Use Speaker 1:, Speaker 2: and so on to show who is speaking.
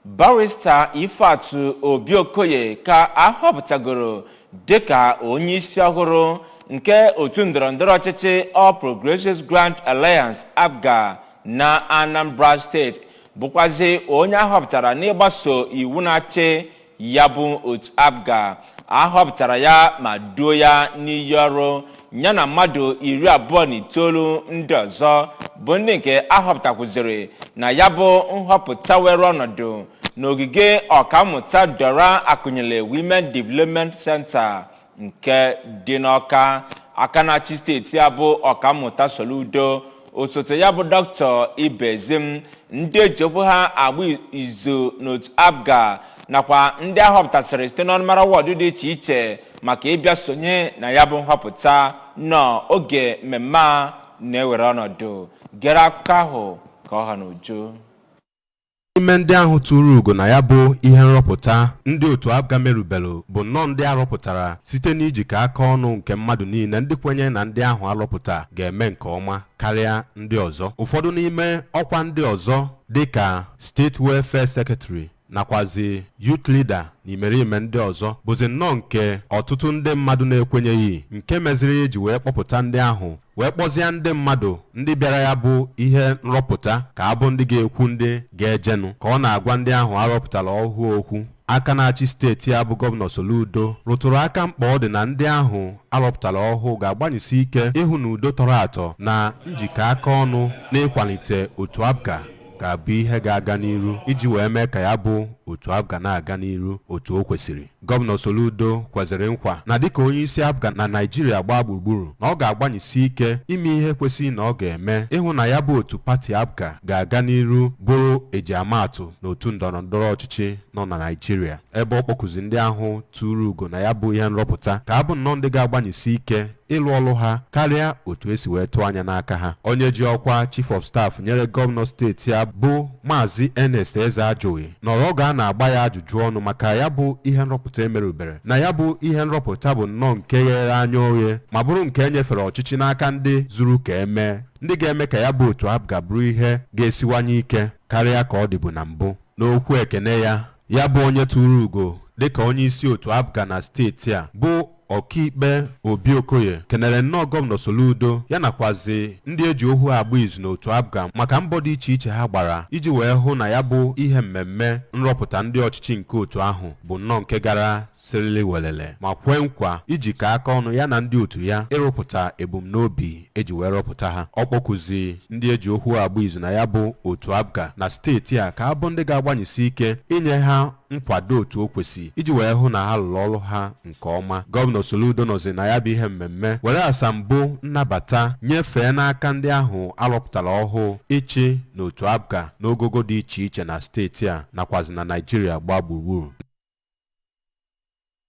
Speaker 1: Barrister Ifeatụ Obi Okoye ka ahọpụtagoro dịka onye isi ọhụrụ nke otu ndọrọndọrọ ọchịchị All Progressives Grand Alliance, APGA, na Anambra Steeti, bụkwazi onye ahọpụtara n'ịgbaso iwu na-achị ya bụ otu APGA. Ahọpụtara ya ma duo ya n'iyi ọrụ, ya na mmadụ 29 ndị ọzọ bụ ndị nke ahọpụtakwuziri na ya bụ nhọpụta were ọnọdụ n'ogige Ọkammụta Dora Akunyili Women Development Center nke dị n'Ọka. Aka na-achị steeti ya bụ Ọkammụta Soludo, osote ya bụ Dr. Ibezim, ndị eji okwu ha agba izu n'otu APGA nakwa ndị ahọpụtasịrị site n'ọnụmara wọdụ dị iche iche maka ịbịa sonye na ya bụ nhọpụta nọ oge mmemme a na-ewere ọnọdụ. Gere akụkọ ahụ ka ọ ha n'uju.
Speaker 2: N'ime ndị ahụ tụrụ ugo na ya bụ ihe nrọpụta ndị otu APGA merubelu bụ nnọọ ndị arọpụtara site n'ijikọ aka ọnụ nke mmadụ niile, ndị kwenye na ndị ahụ arọpụta ga-eme nke ọma karịa ndị ọzọ. Ụfọdụ n'ime ọkwa ndị ọzọ, dịka State Welfare Secretary nakwazi Youth Leader na imerime ndị ọzọ, bụzi nnọọ nke ọtụtụ ndị mmadụ na-ekwenyeghị, nke meziri eji wee kpọpụta ndị ahụ, wee kpọzie ndị mmadụ ndị bịara ya bụ ihe nrọpụta ka abụ ndị ga-ekwu ndị ga-ejenụ. Ka ọ na-agwa ndị ahụ arọpụtara ọhụụ okwu, aka na-achị steeti ya bụ Gọvanọ Soludo rụtụrụ aka mkpa ọ dị na ndị ahụ arọpụtara ọhụụ ga-agbanyesi ike ịhụ na udo tọrọ atọ na njikọ aka ọnụ n'ịkwalite otu APGA ga-abụ ihe ga-aga n'iru iji wee mee ka ya bụ otu APGA na-aga n'iru otu o kwesịrị. Gọvanọ Soludo kwezịrị nkwa na dịka onye isi APGA na Naijiria gbaa gburugburu, na ọ ga-agbanyesi ike ime ihe kwesịrị na ọ ga-eme ịhụ na ya bụ otu pati APGA ga-aga n'iru bụrụ eji amaatụ n'otu ndọrọ ndọrọ ọchịchị nọ na Naijiria, ebe ọ kpọkụzi ndị ahụ tụrụ ugo na ya bụ ihe nrọpụta ka abụ nnọọ ndị ga-agbanyesi ike ịlụ ọrụ ha karịa otu esi wee tụọ anya n'aka ha. Onye ji ọkwa Chief of Staff nyere gọvanọ steeti a bụ Maazị Ernest Ezeajughi nọrọ oge a na-agba ya ajụjụ ọnụ maka ya bụ ihe nrọpụta emerubere, na ya bụ ihe nrọpụta bụ nnọọ nke ghere anya oghe ma bụrụ nke e nyefere ọchịchị n'aka ndị zuru ka emee, ndị ga-eme ka ya bụ otu APGA bụrụ ihe ga-esiwanye ike karịa ka ọ dịbu na mbụ. N'okwu ekene ya, ya bụ onye tụrụ ugo dịka onye isi otu APGA na steeti a bụ Ọkaikpe Obi Okoye kenere nnọọ Gọvanọ Soludo ya nakwazi ndị eji ohu agba izu n'otu APGA maka mbọ dị iche iche ha gbara iji wee hụ na ya bụ ihe mmemme nrọpụta ndị ọchịchị nke otu ahụ bụ nnọọ nke gara sirili welele, ma kwee nkwa ijikọ aka ọnụ ya na ndị otu ya ịrụpụta ebumnobi eji wee rọpụta ha. Ọ kpọkụzi ndị eji okwu agba izu na ya bụ otu APGA na steeti a ka abụ ndị ga-agbanyesi ike inye ha nkwado otu o kwesị iji wee hụ na ha lụrụ ọrụ ha nke ọma. Gọvanọ Soludo nọzi na ya bụ ihe mmemme were asambo nnabata nyefee n'aka ndị ahụ arọpụtara ọhụụ ịchị n'otu APGA n'ogogo dị iche iche na steeti a nakwazi na Naijiria gbaa gburugburu.